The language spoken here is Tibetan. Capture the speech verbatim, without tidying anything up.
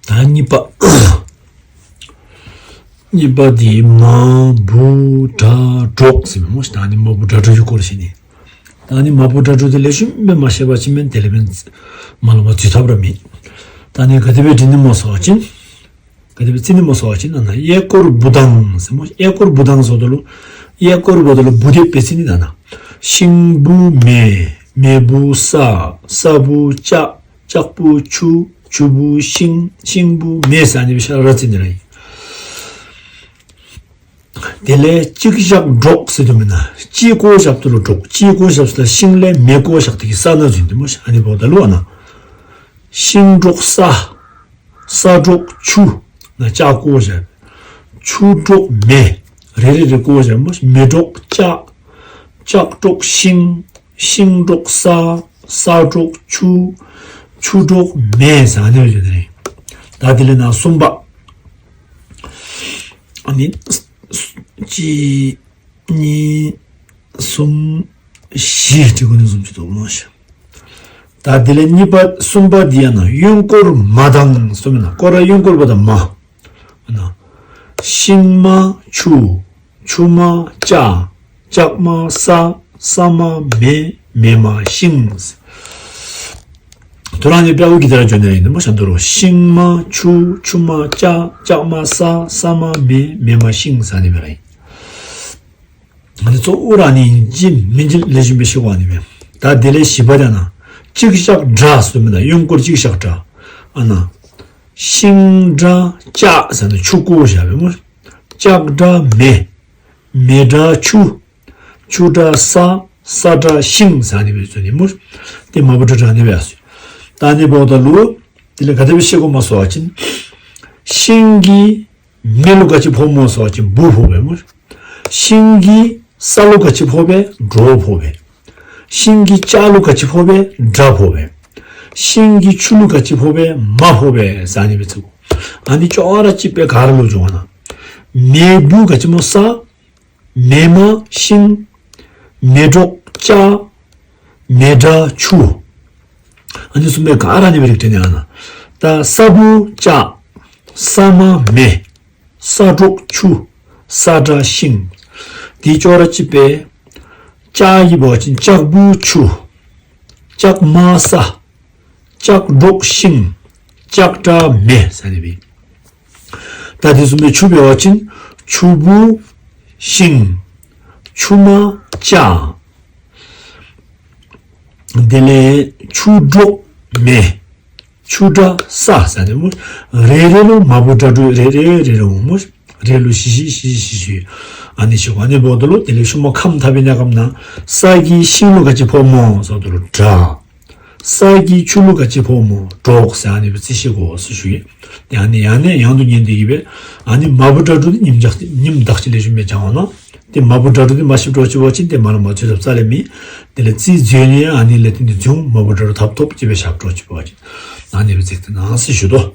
ད་གཉིས་པ། གཉིས་པ་དེ་མ་བུ་དགྲ་གྲོགས་ཟེར་མོ་ཞིག་ད་ནི་མ་བུ་དགྲ་གྲོགས་ཀྱི་སྐོར་ཞིག་ནི། ད་ནི་མ་བུ་དགྲ་གྲོགས་དེ་ལས་ཤུན་པས་མ་ཤེས་པ་ཅི་མིན་དེ་ལས་མིན། མ་ལོ་མ་ཚུད་ཐབས་ར་མེད། ད་ནི་ག་དེ་བས་དྲི་ནི་མོ་སོགས་ཅིན། ག་དེ་བས་རྩི་ནི་མོ་སོགས་ཅིན་ན་ན་གཡས་སྐོར་བུ་དང་ཟེར་མོ་གཡས་སྐོར་བུ་དང་སོགས་དུ་ལུ། གཡས་སྐོར་བུ་དུ་ལུ་བུ་དེ་བས་རྩི་ནི་ན་ན། ཤིང་བུ་མེ། མེ་བུ་ས། ས་བུ་ལྕགས། ལྕགས་བུ་ཆུ། ཆུ་བུ་ཤིང་། ཤིང་བུ་མེ་ཟེར་ཨ་ནི་བི་ཤ་ར་རྩི་ནི་ར་ཡིན། དེ་ལས་གཅིག་བཞག་འབྲོག་ཟེར་དུ་མིན་ན་གཅིག་བཀོ་བཞག་དུ་ལ་འབྲོག་གཅིག་བཀོ་བཞག་ཟེར་ལ་ཤིང་ལས་མེ་བཀོ་བཞག་དེ་གི་ས་ན་ཟིན་དུ་མོ་ཤ་ཨ་ནི་བོ་ད་ལུ་ཨ་ན། ཤིང་འབྲོག་ས། ས་འབྲོག་ཆུ། ན་ལྕགས་བཀོ་བཞག་ཆུ་འབྲོག་མེ། རེ་རེ་རེ་བཀོ་བཞག་མོ་ཤ་མེ་འབྲོག་ལྕགས། ལྕགས་འབྲོག་ཤིང་། ཤིང་འབྲོག་ས། ས་འབྲོག་ཆུ། ཆུ་འབྲོག་མེ་ཟེར་ཨ་ནི་བོ་ཟེར་དེ་རེད། ད་དེ་ལས་ན་གསུམ་པ། ཨ་ནི། གཅིག་གཉིས། གསུམ། བཞི་དྲི་གུ་ནི་གསུམ་གྱི་དོག་མོ་ཞིག་ད་དེ་ལས་གཉིས་པ་གསུམ་པ་འདི་ཡང་ན་གཡོན་སྐོར་མ་དང་གསུམ་ཡིན་ན་སྐོར་ར་གཡོན་སྐོར་བ་དང་མ། ན། ཤིང་མ་ཆུ། ཆུ་མ་ལྕགས། ལྕགས་མ་ས། ས་མ་མེ། མེ་མ་ཤིང་། དུ་རང་ནི་དཔེ་འུ་གི་དེ་ར་བརྗོད་ནི་ཡིན་ནི་མོ་ཤ་འདུ་རོ་ཤིང་མ་ཆུ། ཆུ་མ་ལྕགས། ལྕགས་མ་ས། ས་མ་མེ། མེ་མ་ཤིང་ཟེར་ནི་བེ་ར་ཡིན། ང་ཚོ་འུ་ར་ནི་ཡིན་གཅིག་མིན་གཅིག་ལས་བཞིན་པའི་ཤི་བ་ནི་བེ། ད་དེ་ལས་བཞི་པ་དེ་ན། གཅིག་བཞག་དགྲ་ཟེར་མི་ན་གཡོན་སྐོར་གཅིག་བཞག་དགྲ། ཨ་ན། ཤིང་དགྲ་ལྕགས་ཟེར་ན་ཆུ་བཀོ་བཞག་བེ་མོ། ལྕགས་དགྲ་མེ། མེ་དགྲ་ཆུ། ཆུ་དགྲ་ས། ས་དགྲ་ཤིང་ཟེར་ནི་བེ་ཚོ་ནི་མོ། དེ་མ་བུ་དགྲ་གྲོགས་ནི་བེ་ཨ་སུ། ད་ནི་བོ་ད་ལུ། དེ་ལས་ག་དེ་བེ་ཤེས་གོ་མ་སོ་བ་ཅིན། ཤིང་གི་མེ་ལུ་ག་ཅི་ཕོ་མོ་སོགས་ཀྱི་བུ་ཕོ་བས་མོ། ཤིང་གི་ས་ལུ་ག་ཅི་ཕོ་བས་འགྲོ་ཕོ་བས། ཤིང་གི་ལྕགས་ལུ་ག་ཅི་ཕོ་བས་དགྲ་ཕོ་བས། ཤིང་གི་ཆུ་ལུ་ག་ཅི་ཕོ་བས་མ་ཕོ་བས་ཟ་ནི་བེ་ཚུ། ཨ་ནི་ཅོ་ཨ་ར་ཅི་པེ་ག་ར་ལུ་བྱུང་བ་ན། མེ་བུ་ག་ཅི་མོ་ས། མེ་མ་ཤིང་། མེ་འབྲོག་ལྕགས། མེ་དགྲ་ཆུ། ཨ་ནི་གསུམ་པའི་ག་ར་ནི་བེ་རིགས་དྲན་ནི་ཨ་ན། ད་ས་བུ་ལྕགས། ས་མ་མེ། ས་འབྲོག་ཆུ། ས་དགྲ་ཤིང་། དེའི་ཅོག་ར་གཅིག་པའི། ལྕགས་ཡི་བ་ཅིན་ལྕགས་བུ་ཆུ། ལྕགས་མ་ས། ལྕགས་འབྲོག་ཤིང་། ལྕགས་དགྲ་མེ་ཟ་ནི་བེ། ད་དེ་གསུམ་པའི་ཆུ་བེ་བ་ཅིན་ཆུ་བུ་ཤིང་། ཆུ་མ་ལྕགས། དེ་ལས་ཆུ་འབྲོག་མེ། ཆུ་དགྲ་ས་ཟ་ནི་མོ། རེ་རེ་ལོ་མ་བུ་དགྲ་གྲོགས་རེ་རེ་རེ་རེ་འོང་མོ། རེ་ལོ་ཞི་ཞི་ཞི་ཞི་ཞི། ཨ་ནི་ཞི་བ་ནི་བོ་དོ་ལོ་དེ་ལས་ཤུ་མ་ཁམ་ཐ་བི་ཉ་ཀམ་ན། ས་གི་ཤིང་ལུ་ག་ཅི་ཕོ་མོ་ཟ་དོ་ལོ་དགྲ། ས་གི་ཆུ་ལུ་ག་ཅི་ཕོ་མོ་འབྲོག་ཟེར་ཨ་ནི་བེ་རྩི་ཤེས་གོ་སུ་ཞུ་ཡི། ཡང་ནི་ཡང་ནས་ཡང་དུ་ཉན་དེ་གི་བེ། ཨ་ནི་མ་བུ་དགྲ་གྲོགས་ནི་ཉིམ་འཇག་ཉིམ་བདག་ཅི་ལས་ཞུ་མེ་ཅང་བ་ན། དེ་མ་བུ་དགྲ་གྲོགས་དེ་མ་ཤི་འགྲོ་ཅི་བ་ཅིན་དེ་མ་ལ་མ་ཚོད་ཐབས་རྩ་ལས་མི། དེ་ལས་རྩིས་བརྗོད་ནས་ཨ་ནི་ལས་དེ་འདི་འཇུང་མ་བུ་དགྲ་གྲོགས་ཐབ་ཐོབ་ཅི་བེ་ཞབས་འགྲོ་ཅི་བ་ཅིན། ཨ་ནི་བེ་ཚིག་དེ་ནང་སི་ཞུ་དོ།